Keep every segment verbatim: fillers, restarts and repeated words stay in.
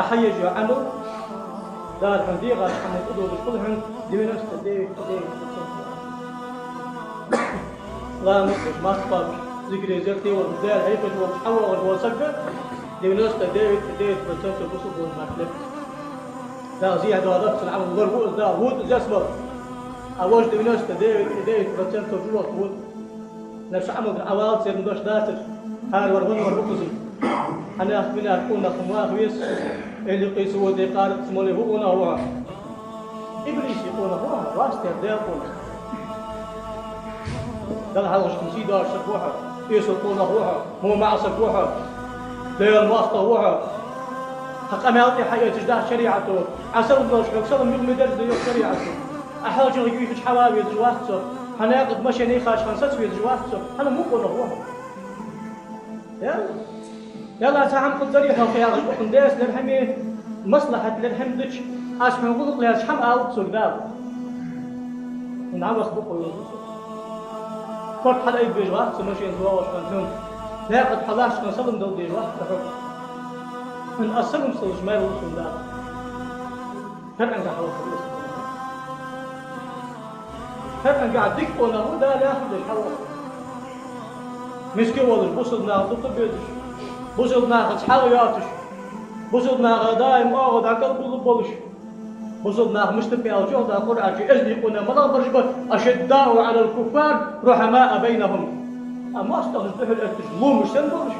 Хьаеш йола Ӏамал, Дала хьона дегӀаца Ӏамал тӀадоагӀаш хул хьона девяносто девять и девять процент. Ламаз деш, марха кхоабаш, зикаре, зерате волаш, Дала хьехаш волча хьавоагӀаш вола саг, девяносто девять и девять процент бусалба волча мара лепа. Дала зехьа доаладац цун Ӏамал, лораву из Дала, вутӀа из ялсмала. А вож девяносто девять и девять процент чу вахта вутӀа. Нагахь Ӏамал дар Ӏавалац, ер дош дацар. Хьаравар ванвар бу кхуза. Хьанах-минах къонах ма ваха веза, эли къийса воде къаракъ ца моле, ву къонах ва хьо. Иблиса къонах ва хьо, вац тера Даьла къонах. Далла хьалхашка сий доацаш саг ва хьо, эсала къонах ва хьо, во маӀа саг ва хьо, Даьла моастагӀа ва хьо. Хьа къамаьл тӀа хьаэцаш дац шариӀато, Ӏа салам далаш хьога салам юха ма дерзаде йоах шариӀато. Ӏа хьалхашка юхача хьава везаш вац со, хьа наькъа тӀа машен яхача хана саца везаш вац со, хьа ма ву къонах ва хьо. Даьла, Даьла, цхьа хӀама хургдарий хьох яхаш, укхун даьца лерхӀаме, маслахьат лерхӀам дича, аз хьона гӀулакх лаьца хӀама алац сога Дала. ХӀана ваха бу-кх вай. Корта хьалаайбеш вац со машенаца воагӀаш хана хьона. Наькъа тӀа хьаллаьцача хана салам дала дезаш вац со хьога. ХӀана аз салам ца луш маьл лу сона Дала. ФирӀавнагахьа хьалха веза. ФирӀавнагахьа дика къонах ва Дала яхар деш хьалха. Миска волаш, бусалба наха дукха безаш, бусалба нахаца хьал йоацаш, бусалба наха даим оагӀув дӀакӀалбуллаш болаш, бусалба нах мишта ба аьлча, Дала Къуръан чу эздий къонах малагӀбараш ба: «أشداء على الكفار رحماء بينهم». А моастагӀашта духьал отташ ломаш санна болаш,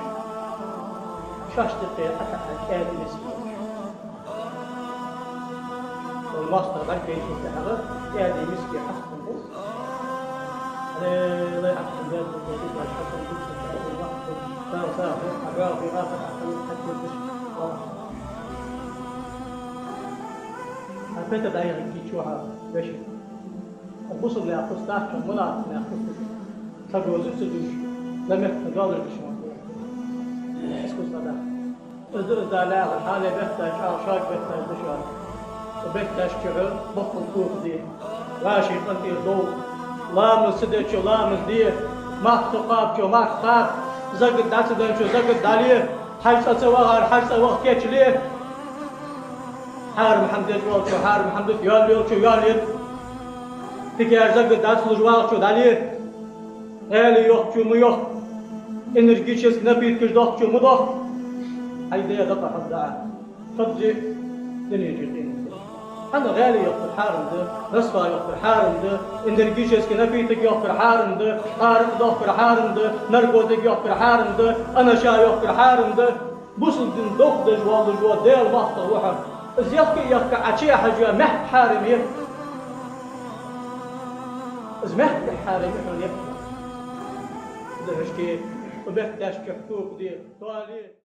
шоашта юкъе Ӏа тӀа кӀаьда миска болаш. Вай моастагӀа дӀакхайкачул тӀехьагӀа кӀаьда миска хьастам бу. Ле, ле, ахча дерза дерза дерза хьастам бу, са чакху вахту, са, са, хьо, хьа, хьа, хьа, хьа, хьа, хьа, хьа, хьа, хьа. Хьа пета дӀаяхьа гича хьа веший. Бусалба наьха куц дац хьона мунафикъ наьха куц. Са гоза ца дуьш, за мехка доллар деш ма хьо. Эс куц дац. Из да, из Дала яхар, хьале бетташ, чӀоагӀа шога бетташ да шоана. Цу бетташ чухьа боккъал тоха де. ВӀаший къинтӀера дов. Ламаз ца дечо ламаз де. Марха ца кхоабачо марха кхаба. Закат дӀа ца денначо закат дӀале. ХьажцӀа ца вахар хьажцӀа ваха кийчле. Хьарам хӀама деш волчо хьарам хӀама дита, йоалае йолчо йоалае. Тикаш закат дӀа ца луш вагӀачо дӀале. ГӀаьле йохкачо ма йохка. Энергетически напиткаш дохкачо ма дохка. Хьай де дакъа хьалдаӀа. Хабзи дунен чу къемат. ХӀана гӀаьле йохкар хьарам да, расва йохкар хьарам да, энергетически напиток йохкар хьарам да, къаракъ дохкар хьарам да, наркотик йохкар хьарам да, анаша йохкар хьарам да. Бусалба дин дохадеш воаллаш вола Даьла моастагӀа ва хьо. Из яхка а яхка, Ӏа чу яхьаш йола мехка хьарам я. Из мехка хьарам я хьона яхка. Из хьашке, цу бетташ чухьа тоха де, тоале.